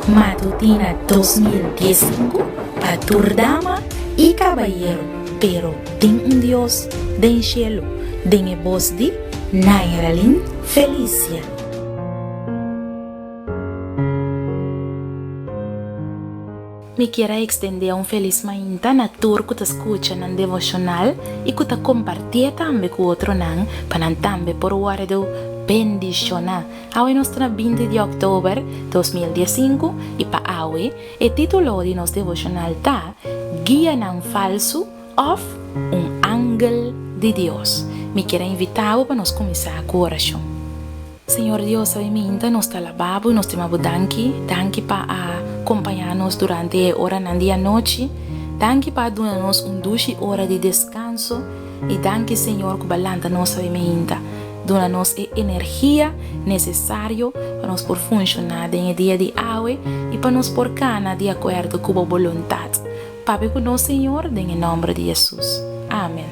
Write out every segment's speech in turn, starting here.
Matutina 2015 pa tur dama i kabayero, pero tin un Dios den shelu, den e bos di Nairalyn Felicia. Mi kier a ekstendé un felis mainta na tur ku ta skucha nan devoshonal i ku ta kompartié tambe ku otronan pa nan tambe por wòrdu bendishoná. Awe nos ta na 20 di òktober 2015 i pa awe e título di nos devoshonal ta Guianan Falsu òf Un Angel di Dios. Mi kier a invitá bo pa nos kuminsá ku orashon. Señor Dios awe minta nos ta alabá bo y nos tima bo danki. Danki pa a kompañá nos durante e oranan di anochi. Danki pa a duna nos un dushi ora di deskanso y danki Señor ku bo a lanta nos awe minta. Duna nos e energia nesesario pa nos por funshoná den e dia di awe y pa nos por kana di akuerdo ku bo boluntat. Papia ku nos Señor den e nòmber di Hesus. Amen.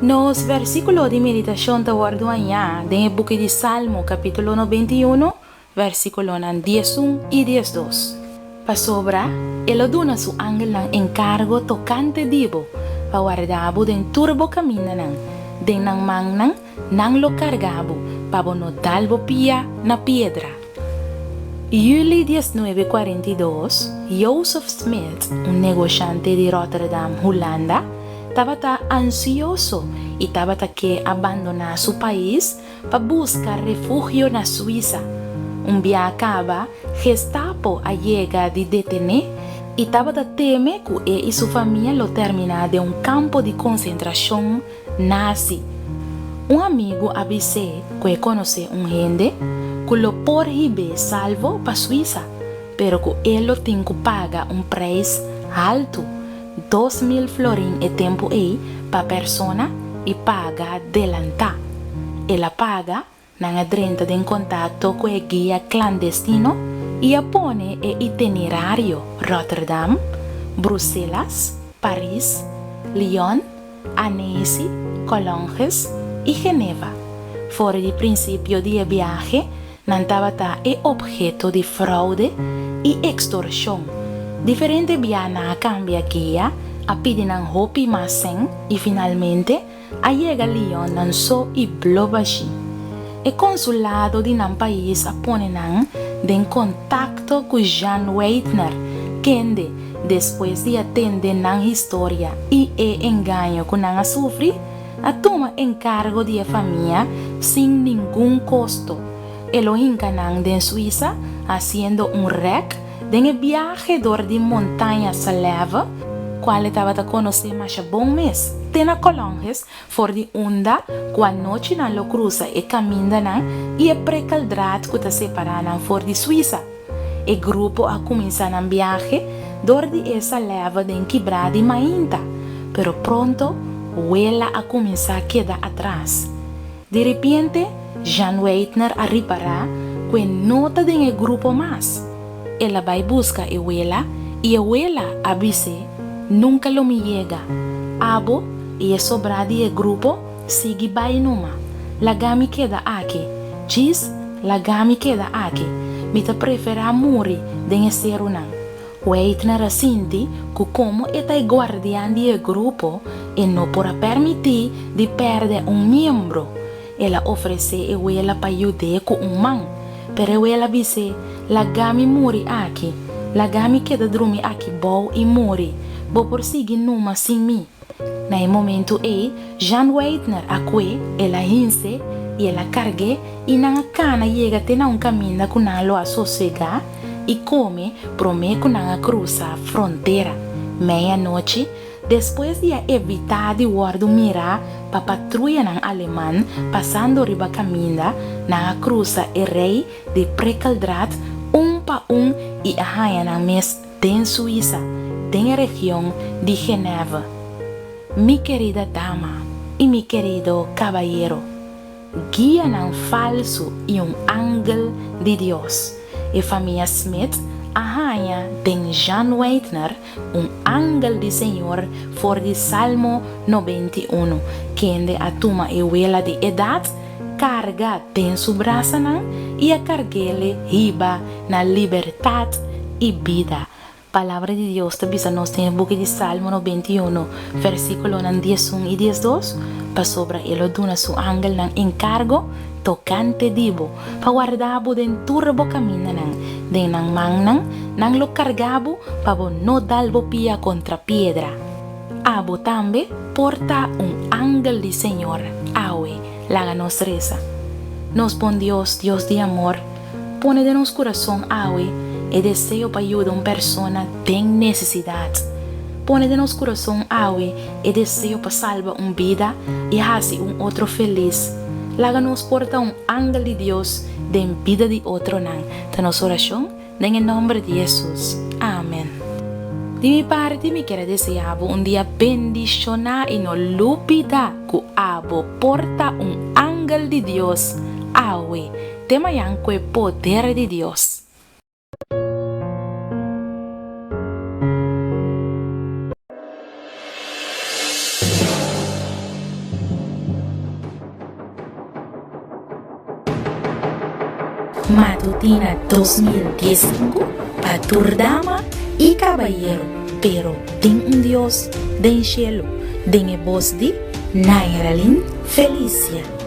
Nos versíkulo di meditashon ta wòrdu hañá den e buki di Salmo kapítulo 91, versíkulonan 11 i 12. Pasobra e lo duna su angelnan enkargo tokante di bo, pa warda bo den tur bo kamindanan. Den nan mannan nan lo karga bo, pa bo no dal bo pia na piedra. Yüli 1942, Joseph Smith, un negoshante di Rotterdam, Hulanda, tabata ansioso i tabata ke a bandoná su pais pa buska refugio na Suisa. Un bia kaba, Gestapo a yega di detené i tabata teme ku e i su famia lo terminá den un kampo di konsentrashon nazi. Un amigu a bis'é ku e konosé un hende ku lo por hib'é salvo pa Suisa, pero ku e lo tin ku paga un preis haltu. 2000 florin e tempu ei pa persona i paga delantá. El a paga, nan a drenta den kontakto ku e guia klandestino i a pone e itinerario Rotterdam, Bruselas, Paris, Lyon, Annecy, Colombes i Geneva. For di prinsipio di e biahe Nan tabata e obheto di fraude i ekstorshon. Diferente bia nan a kambia guia, a pidi nan hopi mas sèn i finalmente a yega Lyon nan so i blo bashí. E konsulado di nan pais a pone nan den kontakto ku Jean Weidner, kende, despues di a tende nan historia i e engaño ku nan a sufri, A tuma enkargo di e famia sin ningun kosto. E lo hinka nan den Suisa hasiendo un rèk den e biahe dor di montaña Salève, kual e tabata konosé masha bon mes, te na Colonges, for di unda ku anochi nan lo krusa e kamindanan i e prekeldraad ku ta separá nan for di Suisa. E grupo a kuminsá nan biahe dor di e Salève den kibrá di mainta, pero pronto wela a kuminsá keda atras. Di ripiente, Jan Weidner a ripará ku e no ta den e grupo mas. El a bai buska e wela i e wela a bis'é, Nunka lo mi yega. Abo i e sobrá di e grupo Sigui bai numa. Laga mi keda aki. Djis, laga mi keda aki. Mi ta preferá muri den e serunan. Weidner a sinti ku komo e ta e guardian di e grupo, e no por a permití di pèrdè un miembro. El a ofresé e wela pa yud'é ku un man. Pero e wela bis'é, Laga mi muri aki. Laga mi keda drumi aki bou i muri. Bo por sigui numa sin mi. Na e momentu ei, Jan Weidner a kue, el a hinse i el a karg'é i nan a kana yega te na un kaminda ku nan lo a sosegá i kome promé ku nan a krusa frontera. Mei anochi, despues di a evitá di wòrdu mirá pa patruyanan aleman pasando riba kaminda, nan a krusa e rei di prikkeldraad un pa un i a haña nan mes Den Suisa, den e region di Genève. Mi kerida dama i mi kerido kabayero, guianan falsu i un angel di Dios, e famia Smith a haña den Jan Weidner un angel di Señor for di Salmo 91, kende a tuma e wela di edat. karga den su brasanan i a karg'ele hiba na libertat i bida. Palabra di Dios ta bisa nos den e buki di Salmo 91, versíkulonan 11 i 12, Pasobra e lo duna su angelnan enkargo tokante di bo, pa warda bo den tur bo kamindanan. Den nan mannan nan lo karga bo pa bo no dal bo pia kontra piedra. Abo tambe por ta un angel di Señor awe. Laga nos resa. Nos bon Dios, Dios di amor, pone den nos kurason awe e deseo pa yuda un persona den nesesidat. Pone den nos kurason awe e deseo pa salba un bida i hasi un otro felis. Laga nos por ta un angel di Dios den bida di otronan, ta nos orashon den e nòmber di Hesus. Amen. Di mi parti mi kier a desea bo un dia bendishoná i no lubida ku abo por ta un angel di Dios awe te mañan ku e poder di Dios. Matutina 2015 pa tur dama i kabayero, pero tin un Dios den shelu, den e bos di Nairalyn Felicia.